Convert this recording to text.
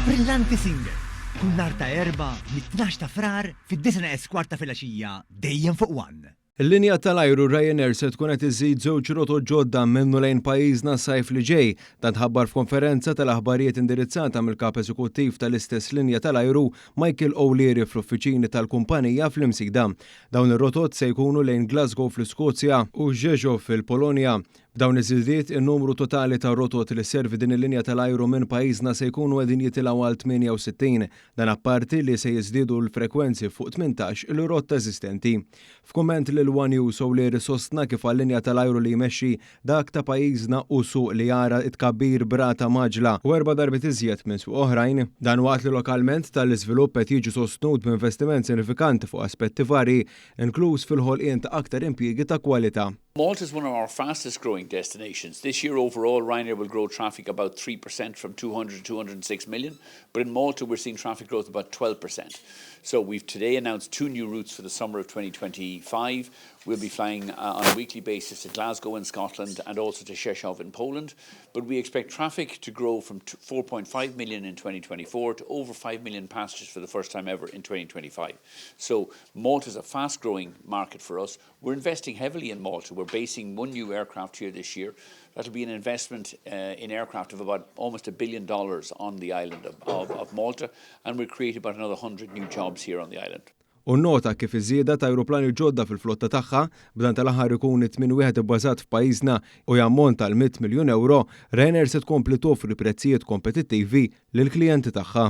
Brillanti Single, kull nhar ta' Erbgħa mit-12 ta' Frar fid-9:45 ta' filgħaxija dejjem fuq One. Il-linja tal-ajru Ryanair se tkun qed iżżid żewġ rotot ġodda minn u lejn pajjiżna s-sajf li ġej. Dan tħabbar f'konferenza tal-aħbarijiet indirizzata mill-Kap Eżekuttiv tal-istess linja tal-ajru Michael O'Leary fl-uffiċini tal-kumpanija fl-Imsida. Dawn ir-rotot se jkunu lejn Glasgow fl-Iskozja u Rzeszów fil-Polonja. B'dawn iż-żidiet, in-numru totali ta' rotot li sservi din il-linja tal-ajru minn pajjiżna se jkunu qegħdin jitilgħu għal 68. Dan apparti li se jiżdiedu l-frekwenzi fuq 18 il rotta eżistenti. F'kumment lil one News, O'Leary sostna kif għal-linja tal-ajru li jmexxi, dak ta' pajjiżna hu suq li jara t-tkabbir b'rata mgħaġġla u erba' darbiet iżjed minn swieq oħrajn. Dan waqt li lokalment tali żvilupp qed jiġi sostnut b'investiment sinifikanti fuq aspetti varji, inkluż fil-ħolqien ta' aktar impjiegi ta' kwalità. Malta is one of our fastest growing destinations. This year overall, Ryanair will grow traffic about 3% from 200 to 206 million, but in Malta we're seeing traffic growth about 12%. So we've today announced two new routes for the summer of 2025. We'll be flying on a weekly basis to Glasgow in Scotland and also to Rzeszów in Poland. But we expect traffic to grow from 4.5 million in 2024 to over 5 million passengers for the first time ever in 2025. So Malta is a fast growing market for us. We're investing heavily in Malta. We're basing one new aircraft here this year. That'll be an investment in aircraft of about almost $1 billion on the island of Malta, and we'll create about another 100 new jobs here on the island. U nota kif iż-żieda ta' ajruplani ġodda fil-flotta tagħha, b'dan tal-aħħar ikun it-tmien wieħed ibbażat f'pajjiżna u jammonta għal 100 miljun euro, Ryanair se tkompli toffri prezzijiet kompetittivi lill-klijenti tagħha.